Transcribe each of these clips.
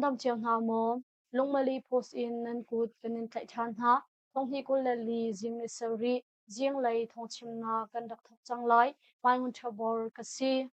Nan dam cio hna maw? Lungmali post in nan kut kan in tlaih ṭhan hna. Thonghnih 24 zing ni sarih zinglei thawngchimnak kan rak thawk cang lai. Mai Ngun Ṭha Bor ka si.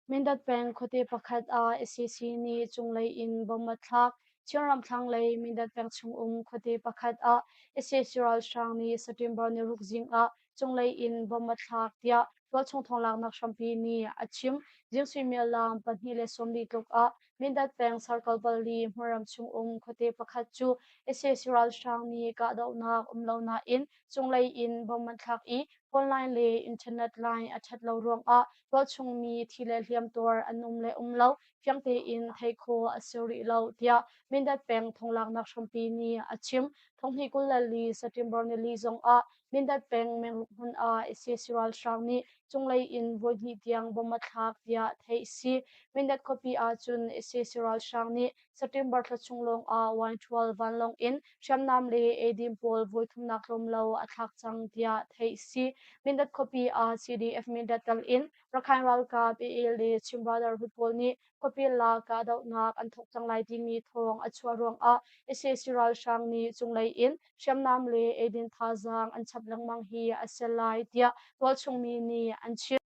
Mindat peng khuate pakhat ah sac nih cunglei in bomb a thlak. Chinram thlanglei Mindat peng chungum khuate pakhat ah sac ralhrang nih September ni ruk zing ah cunglei in bomb a thlak tiah tualchung thawnglaknak hrampi nih a chim. Zing suimilam 2:40 tluk ah Mindat peng Circle pali hmunram chungum khuate pakhat cu sac ralhrang nih kahdohnak um lo nain cunglei in bomb an thlak i phone line le internet line a ṭhat lo ruangah tualchung mi thi le hliamtuar an um le um lo fiang tein theih khawh a si rih lo tiah Mindat peng thonglaknak hrampi nih a chim. Thonghnih 24 September nili zongah Mindat peng Mengruk hmun ah sac ralhrang nih cunglei in voihnih tiang bomb a thlak tiah theih a si. Mindat khuapi ahcun sac ralhrang nih September thla chung lawngah wine ṭhual vanlawng in hriamnam le eidin pawl voithumnak tlawm lo a thlak cang tiah theih a si. Mindat khuapi ah CDF Mindat tal in Rakhine ralkap AA le Chin Brotherhood pawl nih khuapi la kahdohnak an thawk cang lai timi thawng a chuah ruangah sac ralhrang nih cunglei in hriamnam le eidin thazaang an chap lengmang hi a si lai tiah tualchung mi nih an chim.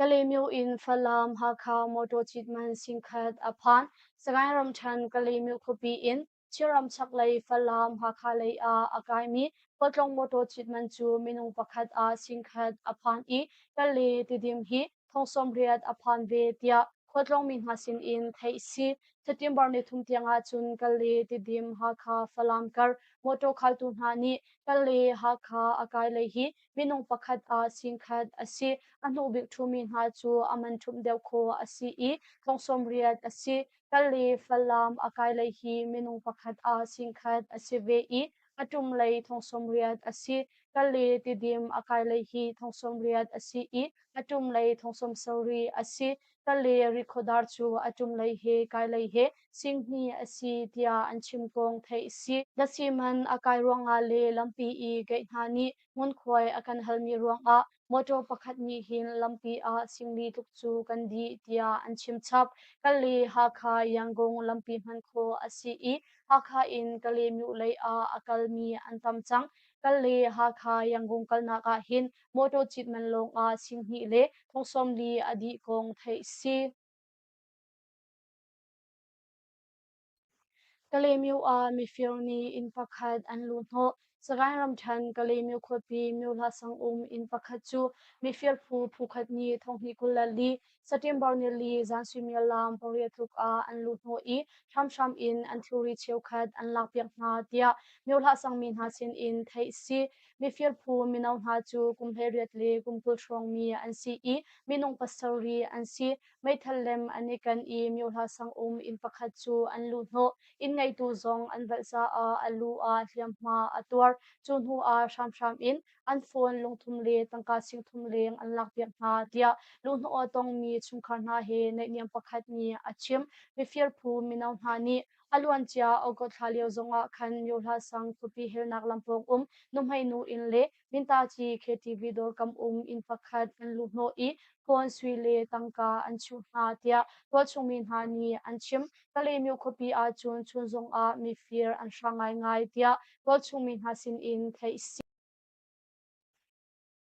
Kalaymyo in Falam Hakha motor cit man singkhat a phan. Sagaing ramṭhen Kalaymyo khuapi in Chinram chaklei Falam Hakha lei ah a kaimi khualtlawng motor cit man cu minung pakhat ah singkhat a phan i Kale Tidim hi thong 80 a phan ve tiah khualtlawng mi hna sin in theih a si. September ni thum tiang ahcun Kale Tidim Hakha Falam kar motor khaltu hna nih Kale Hakha a kai lei hi minung pakhat ah singkhat a si. A hnubik ṭhumi hna cu a man ṭhumh deuh khawh a si i thong 80 a si. Kale Falam a kai lei hi minung pakhat ah singkhat a si ve i a ṭum lei thong 80 a si. Kale Tidim a kai lei hi thong 80 a si i a ṭum lei thong 70 a si. Kale Rikhodar cu a ṭum lei he kai lei he singhnih a si tiah an chim kong theih a si. Datsi man a kai ruangah le lampi i geih hna nih ngunkhuai a kan halmi ruangah motor pakhat nih hin lampi ah singli tluk cu kan dih tiah an chim chap. Kale Hakha Yangon lampi hman khawh a si i Hakha in Kalaymyo lei ah a kalmi an tam cang. Kale Hakha Yangon kalnak ah hin motor cit man lawng ah singhnih le thong 40 a dih kong theih si. Kalaymyo ah mifir nih inn pakhat an luhhnawh. Sagaing ramṭhen Kalaymyo khuapi Myohla sang um inn pakhat cu mifir phu phukhat nih thonghnih 24 September nili zan suimilam 8 tluk ah an luhhnawh i hramhram in an thilri cheukhat an lakpiak hna tiah Myohla sangmi hna sin in theih a si. Mifir phu mino hna cu kum 18 le kum 20 hrawng mi an si i minung pasarih an si. Meithal lem an i ken i Myohla sang um inn pakhat cu an luhhnawh. Inn ngeitu zong an velh caah a lu ah hliamhma a tuar. Cu hnu ah hramhram in an phone lungthum le tangka singthum leng an lakpiak hna tiah luhhnawh a tongmi chungkhar hna he naihniam pakhat nih a chim. Mifir phu mino hna nih a luancia August thla lio zongah khan Myohla sang khuapi helnak lam pawng um nuhmei nu inn le Mintaci KTV dawr kam um inn pakhat an luhhnawh i phone sui le tangka an chuh hna tiah tualchung mi hna nih an chim. Kalaymyo khuapi ahcun chun zongah mifir an hrang ngaingai tiah tualchung mi hna sinin theih a si.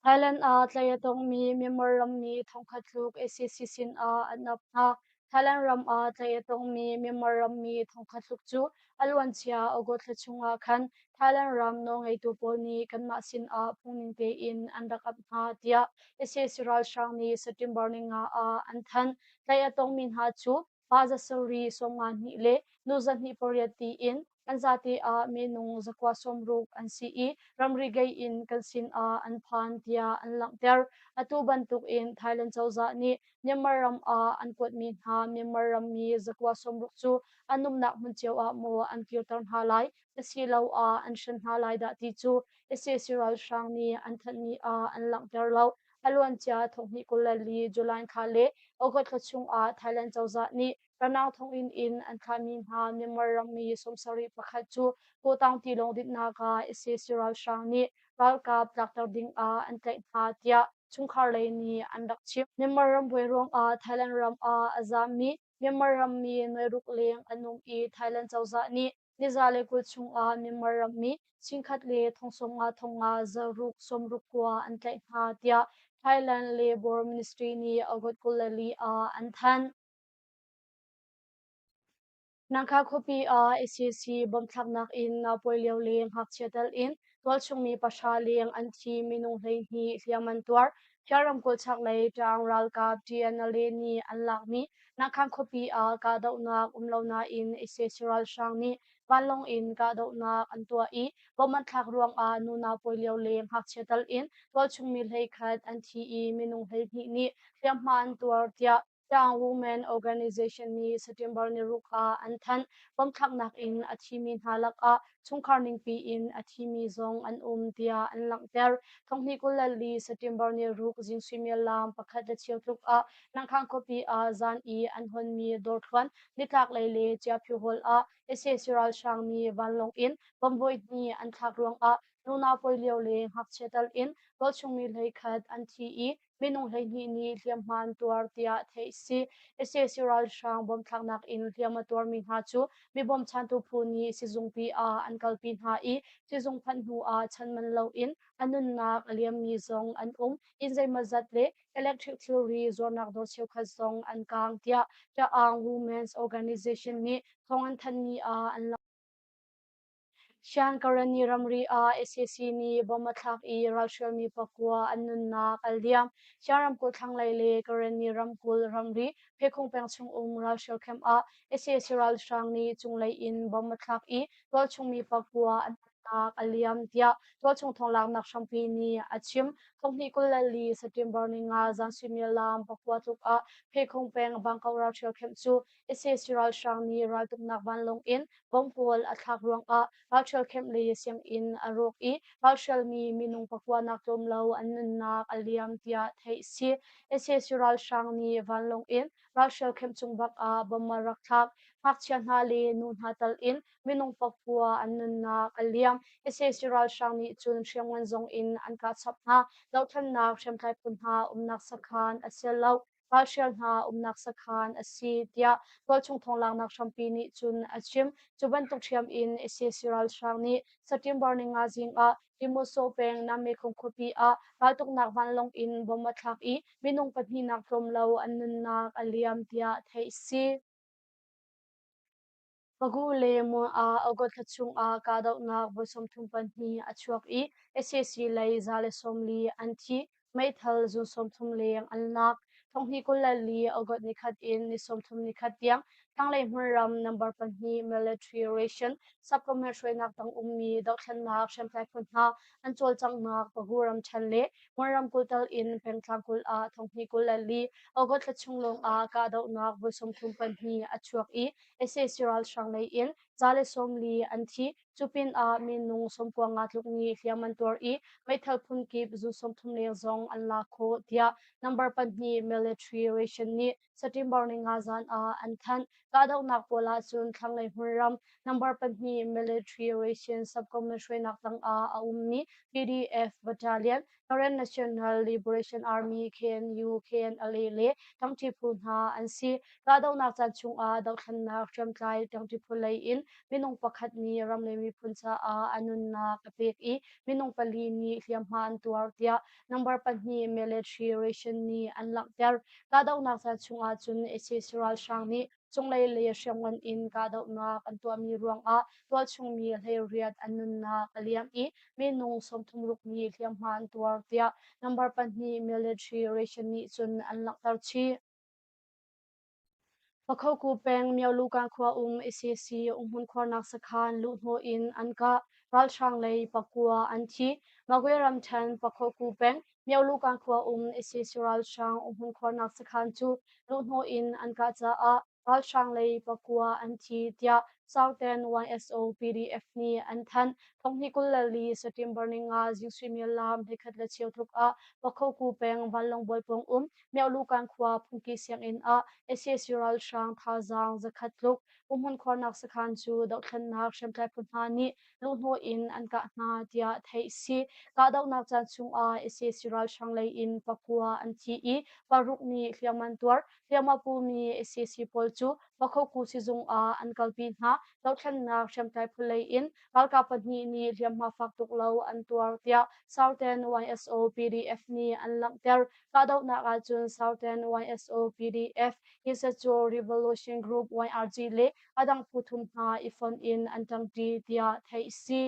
Thailand ah tlaih a tongmi Myanmar rammi thongkhat tluk sac sinah an ap hna. Thailand ram ah tlaih a tongmi Myanmar rammi thongkhat tluk cu a luancia August thla chungah khan Thailand ram nawlngeitu pawl nih kanmah sinah phungning tein an rak ap hna tiah sac ralhrang nih September ninga ah an thanh. Tlaih a tongmi hna cu pa 7 52 le nu 28 tiin an zate ah minung 160 an si i ramri gei in kan sinah an phan tiah an langhter. Atu bantuk in Thailand cozah nih Myanmar ram ah an kuatmi hna Myanmar rammi 160 cu an umnak hmun cio ah maw an kirter hna lai asiloah an hren hna lai dah ti cu sac ralhrang nih an thanhmi ah an langhter lo. A luancia thonghnih 24 July thla le August thla chungah Thailand cozah nih. Ranau thonginn in an thlahmi hna Myanmar rammi 71 cu Kawtaung tilawng dinhnak ah sac ralhrang nih ralkap tlakter ding ah an tlaih hna tiah chungkhar lei nih an rak chim. Myanmar ram buai ruangah Thailand ram ah a zaammi Myanmar rammi nuairuk leng an um i Thailand cozah nih ni 120 chungah Myanmar rammi singkhat le thong 50 thong nga zaruk 69 an tlaih hna tiah Thailand Labor Ministry nih August 24 ah an thanh. Nangkha khuapi ah sac bomthlaknak in naupawi lio le ngakchia tel in tualchung mi 0 leng an thi, minung 12 hliam an tuar. Phiar ramkulh chaklei ṭaang ralkap TNLA nih an lakmi Nangkhan khuapi ah kahdohnak um lo nain sac ralhrang nih vanlawng in kahdohnak an tuah i bom an thlak ruangah nu naupawi lio le ngakchia tal in tualchung mi 11 an thi i minung 12 nih hliamhma an tuar tiah Tang Women Organization nih September ni ruk ah an thanh. Bomthlaknak in a thimi hna lakah chungkhar ningpi in a thimi zong an um tiah an langhter. 2024 September ni ruk zing suimilam pakhat le cheu tluk ah Nangkhang khuapi ah zan i an honmi dawrthluan nitlaklei le Chiaphu Hall ah sac ralhrang nih vanlawng in bomb voihnih an thlak ruangah nunau poi lio le ngakchia tal in tualchungmi 11 an thi i minung 12 nih hliamhma an tuar tiah theih si. Sac ralhrang bomthlaknak in hliam a tuarmi hna cu mi bawmchantu phu nih sizungpi ah an kalpi hna i sizung phanh hnu ah chan man loin a nunnak a liammi zong an um. Inn zeimawzat le electric thilri zuarnak dawr cheukhat zong an kaang tiah Ta'ang Women's Organization nih thawng an thanhmi ah an langhter. Shan Karenni ramri ah sac nih bomb a thlak i ralhrialmi 9 an nunnak a liam. Shan ramkulh thlanglei le Karenni ramkulh ramri Phekhung peng chung um ralhrial camp ah sac ralhrang nih cunglei in bomb a thlak i tualchung mi 9 an nunnak a liam tiah tualchung thawnglaknak hrampi nih a chim. 2024 September ni 5 zan suimilam 9 tluk ah Phekhung peng Bangkok ralhrial camp cu sac ralhrang nih raltuknak vanlawng in bomb pawl a thlak ruangah ralhrial camp le sianginn a rawk i ralhrialmi minung 9 nak tlawm lo an nunnak a liam tiah theih si. Sac ralhrang nih vanlawng in ralhrial camp cung bak ah bomb a rak thlak. Ngakchia hna le nu hna tal in minung 9 an nunnak a liam. Sac ralhrang nih cun hriamngan zong in an kah chap hna. Dohthlennak hriamtlai phu hna umnak sakhan a si lo. Ralhrial hna umnak sakhan a si tiah tualchung thawnglaknak hrampi nih cun a chim. Cu bantuk ṭhiam in sac ralhrang nih September 5 zing ah Demoso peng Nammekhong khuapi ah raltuknak vanlawng in bomb a thlak i minung pahnihnak tlawm lo an nunnak a liam tiah theih a si. Pagu le Muang ah August thla chungah kahdohnak voi 32 a chuak i sac lei 140 an thi, meithal zun 30 leng an lak. 2024 August nikhat in ni 31 tiang thlanglei hmunram number 2 military ration supplement hruainak tang ummi dohthlennak hriamtlai phu hna an cawlcanghnak Pagu ramṭhen le Mon ramkulh tal in pengtlang kulh ah 2024 August thla chung lawngah kahdohnak voi 32 a chuak i sac ralhrang lei in 140 an thi. Cu pinah minung 95 tluk nih hliam an tuar i meithal phunkip zu 30 leng zong an lak khawh tiah number 2 military ration nih September 5 zan ah an thanh. Kahdohnak pawl ahcun thlanglei hmunram number 2 military ration subcommand hruainak tangah a ummi PDF battalion, Karen National Liberation Army KNU, KNLA le ṭangṭi phu hna an si. Kahdohnak caan chungah dohthlennak hriamtlai ṭangṭi phu lei in minung pakhat nih ram le miphun caah a nunnak a pek i minung 4 nih hliamhma an tuar tiah number 2 military ration nih an langhter. Kahdohnak caan chungah cun sac ralhrang nih cunglei le hriamngan in kahdohnak an tuahmi ruangah tualchungmi 18 an nunnak a liam i minung 36 nih hliamhma an tuar tiah number 2 military ration nih cun an langhter chih. Pakhoku peng Myaolukan khua um sac umhmun khuarnak sakhan luhhnawh in an kah. Ralhrang lei 9 an thi. Magwe ramṭhen Pakhoku peng Myaolukan khua um sac ralhrang umhmun khuarnak sakhan cu luhhnawh in an kah caah ralhrang lei 9 an thi tiah. Southern YSO PDF nih an thanh. Thonghnih 24 September ninga zing suimilam 11:15 tluk ah Pakhoku peng Vanlawng bual pawng um Myaulukan khua phungki sianginn ah sac ralhrang thazaang 100 tluk umhmun khuarnak sakhan cu dohthlennak hriamtlai phu hna nih luhhnawh in an kah hna tiah theih si. Kahdohnak caan chungah sac ralhrang lei in pakua an thi i paruk nih hliam an tuar. Hliamhma pumi sac pawl cu Pakhoku sizung ah an kalpi hna. Dohthlennak hriamtlai phu lei in ralkap pahnih nih hliamhma fak tuk lo an tuar tiah Southern YSO PDF nih an langhter. Kahdohnak ahcun Southern YSO PDF, Yisacho Revolution Group YRG le a dang phu thum hna i fonh in an ṭangṭi tiah theih si.